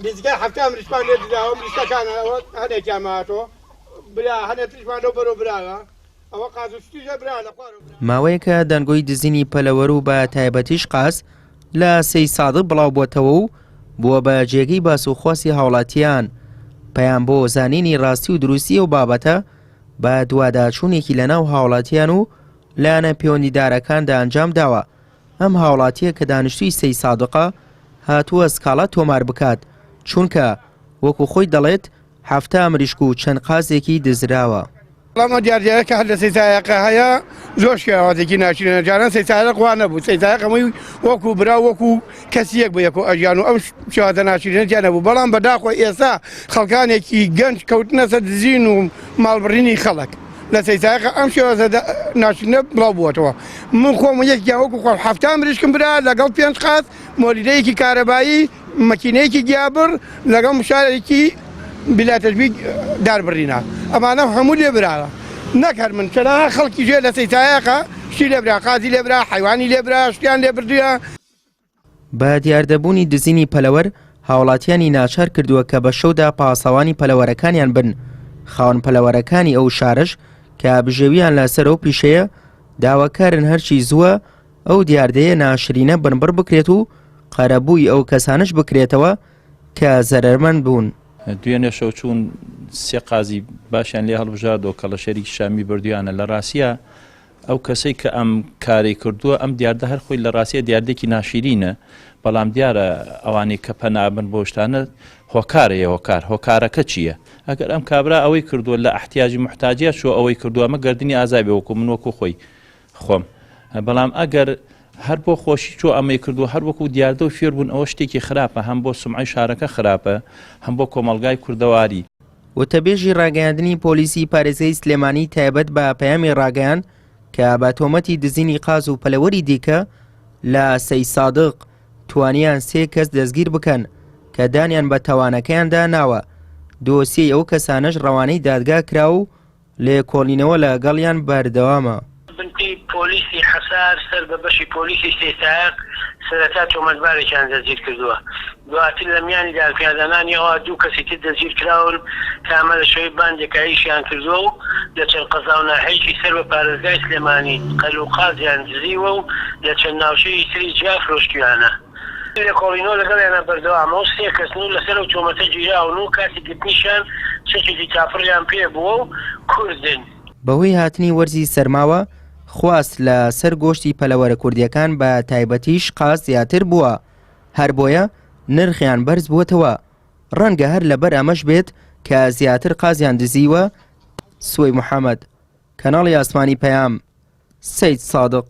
نزیکەی 70 مریشکمان لێ دراوە مریشکەکان ئەوە هەنێکیان ماوەتەوە برا هەنێتریشمان لەو بەرەو براوە ئەوە قاز و شتیشە برا لە خوارەوە برا. ماوەیەکە دەنگۆی دزینی پەلەوەر و بە تایبەتیش قاز لە سەیدسادق بڵاوبووەتەوە و بووە بە جێگەی باس و خواستی هاوڵاتیان. پەیام بۆ زانینی ڕاستی و دروستی ئەو بابەتە بە دواداچوونێکی لەناو هاوڵاتیان و لایەنە پەیوەندیدارەکاندا ئەنجام داوە. ئەم هاوڵاتییە کە دانیشتووی سەیدسادقە هاتووە سکاڵا تۆمار بکات، چونکە وەکو خۆی دەڵێت 70 مریشک و چەند قازێکی دزراوە. بەڵام ئەو دیاردەیە کە هەر لە سەیدسادقە هەیە زۆر شێوازێکی ناشرینە جاران سەیدسادق وا نەبوو سەیدسادق هەمووی وەکو برا و وەکو کەسی یەک بە یەکەوە ئەژیان و ئەم شێوازە ناشرینە تیا نەبوو بەڵام بەداخەوە ئێستا خەڵکانێکی گەنج کەوتنە سەر دزین و ماڵبڕینی خەڵک لە سەیدسادق ئەم شێوازە ناشرینە بڵاو بووەتەوە من خۆم یەکیان وەکو خۆم 70 مریشکم برا لەگەڵ پێنج قاز مۆلیدەیەکی کارەبایی مەکینەیەکی گیابڕ لەگەڵ مشارێکی بلا تەشبیه دار بڕینە ئەمانە هەموو لێ براوە نەک هەر من چەنەها خەڵکی ژێر لە سەیتایەقە شتی لێ برا قازی لێ برا حەیوانی لێ برا شتیان لێ بردووە. بە دیاردەبوونی دزینی پەلەوەر هاوڵاتیانی ناچار کردووە کە بە شەودا پاسەوانی پەلەوەرەکانیان بن، خاوەن پەلەوەرەکانی ئەو شارەش کە بژێویان لەسەر ئەو پیشەیە داواکارن هەرچی زووە ئەو دیاردەیە ناشرینە بنبڕ بکرێت و قەرەبووی ئەو کەسانەش بکرێتەوە کە زەرەرمەند بوون. دوێنێ شەو چوون سێ قازی باشیان لێ هەڵبژارد و کەڵەشێرێکی شامی بردویانە. لە ڕاستیا ئەو کەسەی کە ئەم کارەی کردووە ئەم دیاردە هەر خۆی لە ڕاستیا دیاردەیەکی ناشیرینە، بەڵام دیارە ئەوانەی کە پەنا ئەبەن بۆ شتانە هۆکارەیە هۆکار هۆکارەکە چییە؟ ئەگەر ئەم کابرا ئەوەی کردووە لە ئەحتیاجی موحتاجیا چووە ئەوەی کردووە ئەمە گەردنی ئازا بێ وەکوو من وەکوو خۆی خۆم بەڵام ئەگەر هەر بۆ خۆشی چۆ ئەمەی کردووە هەر وەکو دیاردە و فێربوون ئەوە شتێکی خراپە هەم بۆ سومعەی شارەکە خراپە هەم بۆ کۆمەڵگای کوردەواری. وتەبێژی ڕاگەیاندنی پۆلیسی پارێزگای سلێمانی تایبەت بە پەیامی ڕاگەیاند کە بە تۆمەتی دزینی قاز و پەلەوەری دیکە لە سەیدسادق توانیان سێ کەس دەستگیر بکەن کە دانیان بە تاوانەکەیاندا ناوە، دۆسیەی ئەو کەسانەش ڕەوانەی دادگا کرا و لێکۆڵینەوە لەگەڵیان بەردەوامە. بنکەی پۆلیسی حەسار سەر بە بەشی پۆلیسی سەیدسایەق سەرەتا تۆمەتبارێکیان دەستگیرکردووە، دواتر لە میانی دانپیادانانی ئەوا دوو کەسی تر دەستگیرکراون کە ئەمە لە شێوەی باندێکا ئیشیان کردووە و لە چەند قەزا و ناحیەیەکی سەر بە پارێزگای سلێمانی قەل و قازیان دزیوە و لە چەند ناوچەیەکی تری جیا فرۆشتویانە. لێکۆڵینەوە لەگەڵیانا بەردەوامە و سێ کەسن و لەسەر ئەو تۆمەتە گیراون و کاتی گرتنیشیان چەکێکی تاپڕیان پێ بووە و کوردن. بەهۆی هاتنی وەرزی سەرماوە خواست لە سەر گۆشتی پەلەوەرە کوردییەکان بە تایبەتیش قاز زیاتر بووە، هەر بۆیە نرخیان بەرز بووەتەوە، ڕەنگە هەر لەبەر ئەمەش بێت کە زیاتر قازیان دزیوە، سوەی محەمەد، کەناڵی ئاسمانی پەیام، سەید سادق.